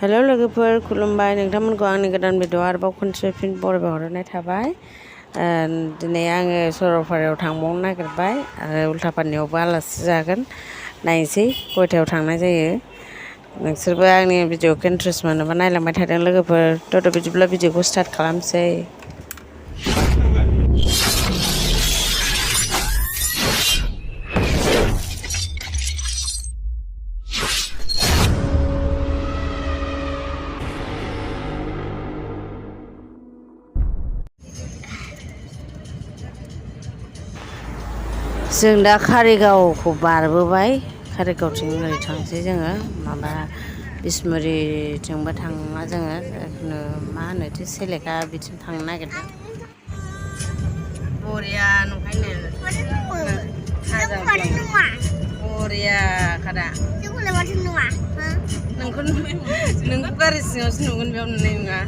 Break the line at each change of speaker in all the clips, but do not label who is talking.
Hello लोगोफोर खुलुमबाय नोंथांमोनखौ आंनि गोदान भिडिअ आरोबाव खनसे फिन बरायहरनाय थाबाय। दिनै आङो सरलपारायाव थांबावनो नागिरबाय आरो उल्थापानियावबो आलासि जागोन। नायनोसै खयथायाव थांनाय जायो। नोंसोरबो आंनि भिडिअखौ इन्ट्रेस्ट मोनोबा नायलांबाय थादों लोगोफोर। थ' बिदिब्ला भिडिअखौ स्टार्ट खालामसै। जों दा कारिगावखौ बारबोबाय। कारिगावथिं ओरै थांसै जोङो माबा बिसमुरिथिंबो थाङा जोङो जिखुनु मा होनो सेलेखा बिथिं थांनो नागिरदों। बरिया नंखायनो बरिया खादा नोंखौ गारि सिङावसो नुगोन बेयाव नुनाय नङा।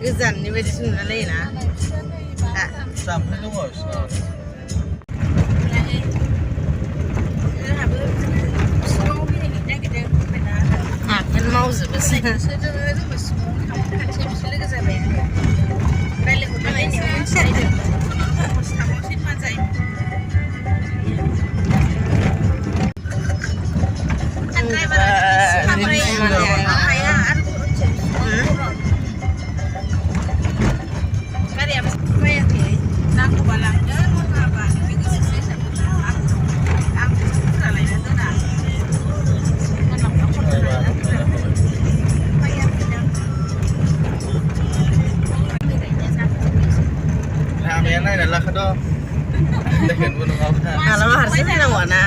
गोजाननि बायदिसो नुलायलायोना आखाइनो मावजोबोसै मालाबा हारसिं फैनांगौ ना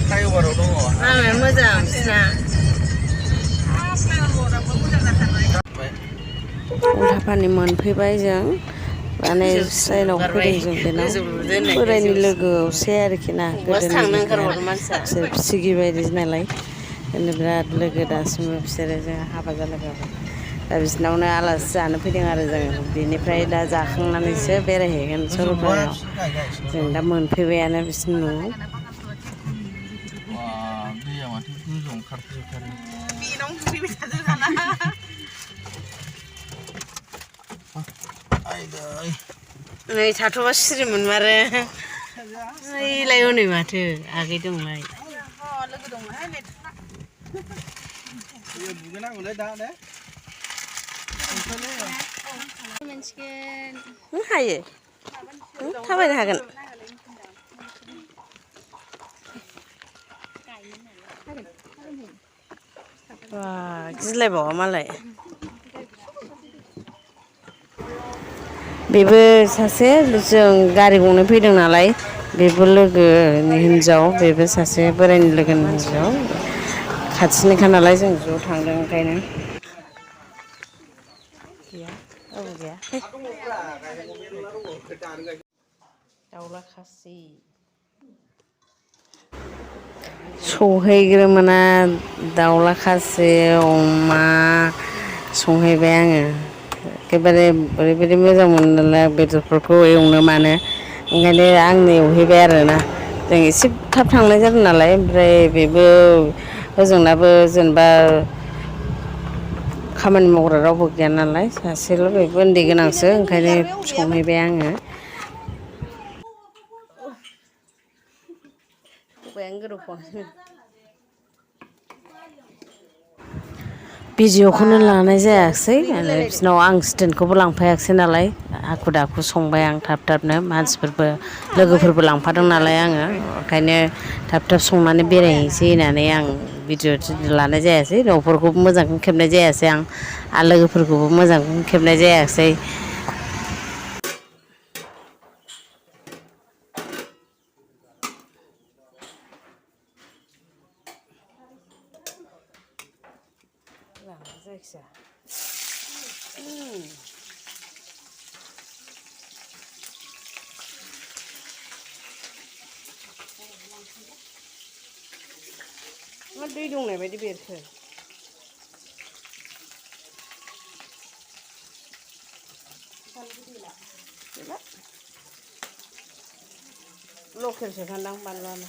कारिगावआव दङ लामाया मोजां बिसिना उल्थापानि मोनफैबाय जों माने ट्रेनाव फैदों जों बेनाव बोरायनि लोगोआवसै आरोखि ना गोदोनि बिसोर फिसिगि बायदि नालाय बिराद लोगो दासिमबो बिसोरो जोंहा हाबा जालायबाबो दा बिसिनावनो आलासि जानो फैदों आरो जोङो बेनिफ्राय दा जाखांनानैसो बेरायहैगोन सरलपारायाव। जों दा मोनफैबायानो बिसिनि न'आव। दैया माथो गोजौआवनो खारफैजोबथारो। बेनावनो दुगैबाय थादों दाना। नै थाथ'बा सिरि मोनमारो। ओइलाय हनै माथो आगै दंलाय। लोगो दंहाय दुगैनांगौलै दा ने हायो थाबायनो हागोन। बा गिलायबावा मालाय बेबो सासे जों गारि गंनै फैदों नालाय बेबो लोगोनि हिनजाव बेबो सासे बोरायनि लोगोनि हिनजाव खाथिनिखा नालाय जों ज' थांदों ओंखायनो गैया रावबो गैया दाउला खासि सहैग्रोमोना दाउला खासि अमा संहैबाय आङो एखेबारे ओरैबायदि मोजां मोनो नालाय बेदरफोरखौ एवनो मानो ओंखायनो आंनो एवहैबाय आरोना जों एसे थाब थांनाय जादों नालाय ओमफ्राय बेबो ओजोंनाबो जेनेबा खामानि मावग्रा रावबो गैया नालाय सासेल' बेबो उन्दै गोनांसो ओंखायनो संहैबाय आङो। भिडिअखौनो लानाय जायाखिसै माने बिसोरनाव आं स्टेन्डखौबो लांफायाखिसै नालाय हाखु दाखु संबाय आं थाब थाबनो मानसिफोरबो लोगोफोरबो लांफादों नालाय आङो ओंखायनो थाब थाब संनानै बेरायहैसै होननानै आं भिडिअ लानाय जायासै न'फोरखौबो मोजांखौनो खेबनाय जायासै आं आरो लोगोफोरखौबो मोजांखौनो खेबनाय जायासै। जायखिया मा दै दंनाय बायदि बेरखो लकेलसो खान्दां बानलुआनो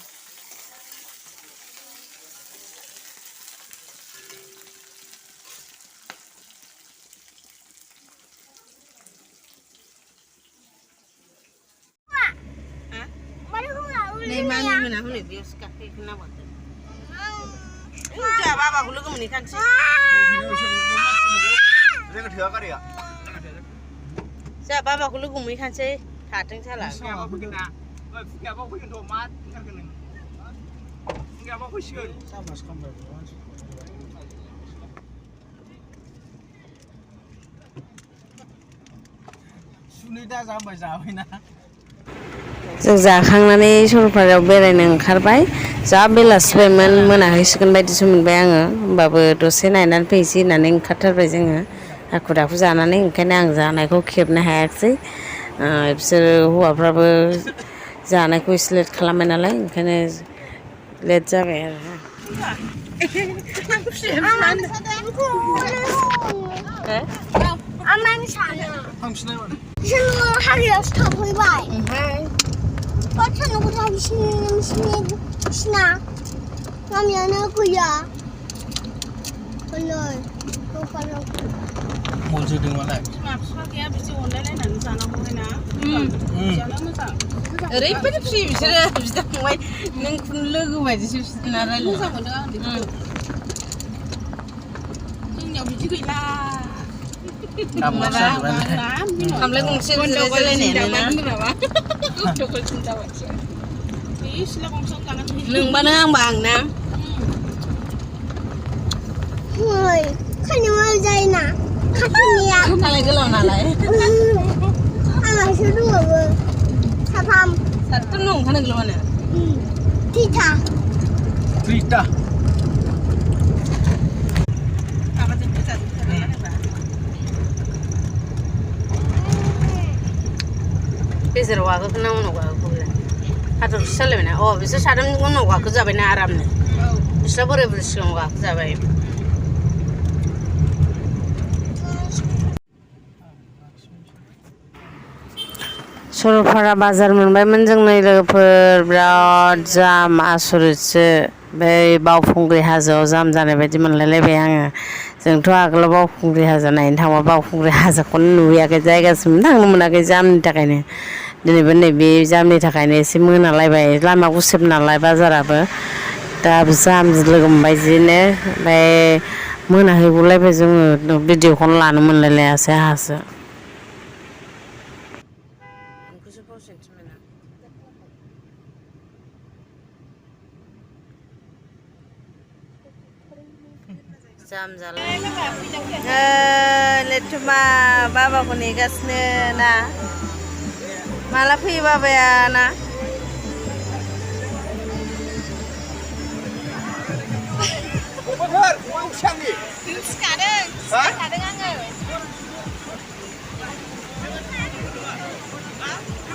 नै मानि मोना हनै बेयावसो गाखोहैगोन ना माथो जोंहा बाबाखौ लोगो मोनहैखानोसै जोंहा बाबाखौ लोगो मोनहैखानोसै थाथों साला जों जाखांनानै सरलपारायाव बेरायनो ओंखारबाय जा बेलासिबायमोन मोनाहैसिगोन बायदिसो मोनबाय आङो होमबाबो दसे नायनानै फैनोसै होननानै ओंखारथारबाय जोङो हाखु दाखु जानानै ओंखायनो आं जानायखौ खेबनो हायाखिसै बिसोरो हौवाफ्राबो जानायखौ एसे लेट खालामबाय नालाय ओंखायनो लेट जाबाय आरो
जोङो हाग्रायावसो थांफैबाय सानदुंखौ बिसिना गामियानो गैया
बिमा-बिफा गैया बिदि अनलायलायनानै जानांगौहायना जानो मोजां ओरैबायदि फ्रि बिसोरो बिदा फंबाय नों लोगो बायदिसो बिसोरना रायलायनो मोजां मोनो आं जोंनियाव बिदि गैला खामलाय गंसे नोंबानो आंबा आंना
खानो मोजां जायोना खाथिनिया
नालाय गोलाव नालाय
आंनासो दंबावो साथाम
दं खानो गोलावानो
थ्रिटा
गेजेराव गाखोखोना उनाव गाखोखो हाथरखि सालायबायना बिसोर साथाम उनाव गाखोजाबायना आरामनो बिस्रा बोराय बुरै सिगाङाव गाखोजाबाय सरलपारा बाजार मोनबायमोन जोंनि लोगोफोर बिराद जाम आसरितसो बै बावखुंग्रि हाजोआव जाम जानाय बायदि मोनलायलायबाय आङो जोंथ' आगोलाव बावखुंग्रि हाजो नायनो थांबा बावखुंग्रि हाजोखौनो नुहैयाखै जायगासिम थांनो मोनाखै जामनि थाखायनो दिनैबो नैबे जामनि थाखायनो एसे मोनालायबाय लामा गुसेब नालाय बाजाराबो दा जाम लोगो मोनबाय जिनो ओमफ्राय मोनाहैगुलायबाय जोङो भिडिअखौनो लानो मोनलायलायासै आंहासो जाम जालाय लेथुमा बाबाखौ नेगासिनो ना माला फैयो बाबाया ना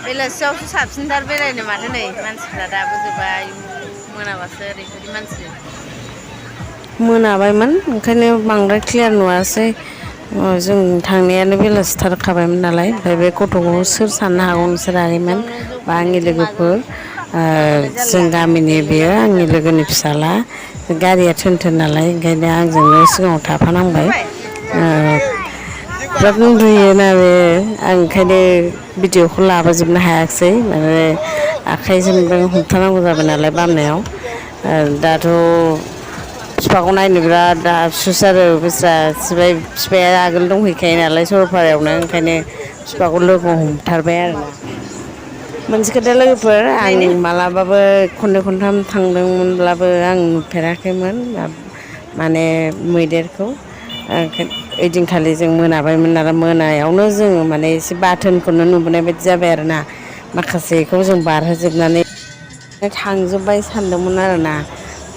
बेलासियावसो साबसिनथार बेरायनो माथो नै मानसिफ्रा दाबो जोबबाय मोनाबासो ओरैबायदि मानसि मोनाबायमोन ओंखायनो बांद्राय क्लियार नुवासै जों थांनायानो बेलासिथारखाबायमोन नालाय ओमफ्राय बे गथ'खौ सोर साननो हागौ नोंसोर आगैमोन बा आंनि लोगोफोर जों गामिनि बेयो आंनि लोगोनि फिसाला गारिया थोन थोन नालाय ओंखायनो आंजोंनो सिगाङाव थाफानांबाय बिराद उन्दुयोना बे आं ओंखायनो भिडिअखौ लाबोजोबनो हायाखिसै माने आखाइजोंबो हमथानांगौ जाबाय नालाय बामनायाव दाथ' बिफाखौ नायनो बिराद आफसुस आरो बेस्रा बिफाया आगोल दंहैखायो नालाय सरलपारायावनो ओंखायनो बिफाखौ लोगो हमथारबाय आरोना मोनसे खोथा लोगोफोर आं मालाबाबो खननै खनथाम थांदोंमोनब्लाबो आं नुफेराखैमोन माने मैदेरखौ ओइदिनखालि जों मोनाबायमोन नालाय मोनायावनो जोङो माने एसे बाथोनखौनो नुबोनाय बायदि जाबाय आरोना माखासेखौ जों बारहोजोबनानै थांजोब्बाय सानदोंमोन आरोना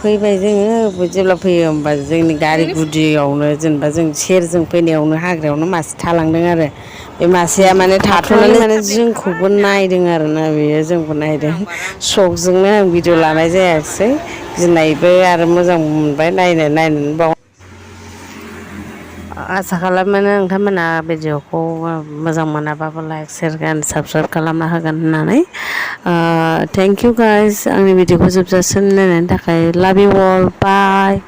फैबाय जोङो जेब्ला फैयो होमबा जोंनि गारि गुदियावनो जेनेबा जों सेरजों फैनायावनो हाग्रायावनो मासे थालांदों आरो बे मासेया माने थाथ'नानै माने जोंखौबो नायदों आरोना बेयो जोंबो नायदों सकजोंनो आं भिडिअ लानाय जायाखिसै गिनायबो आरो मोजांबो मोनबाय नायनानै बाव आसा खालामो नोंथांमोना भिडिअखौ मोजां मोनाबाबो लाइक शेयार एन्ड साबस्क्राइब खालामना होगोन होननानै थेंक इउ गाइस आंनि भिडिअखौ जोबजासिम नायनायनि थाखाय लाभ इउ अल बाय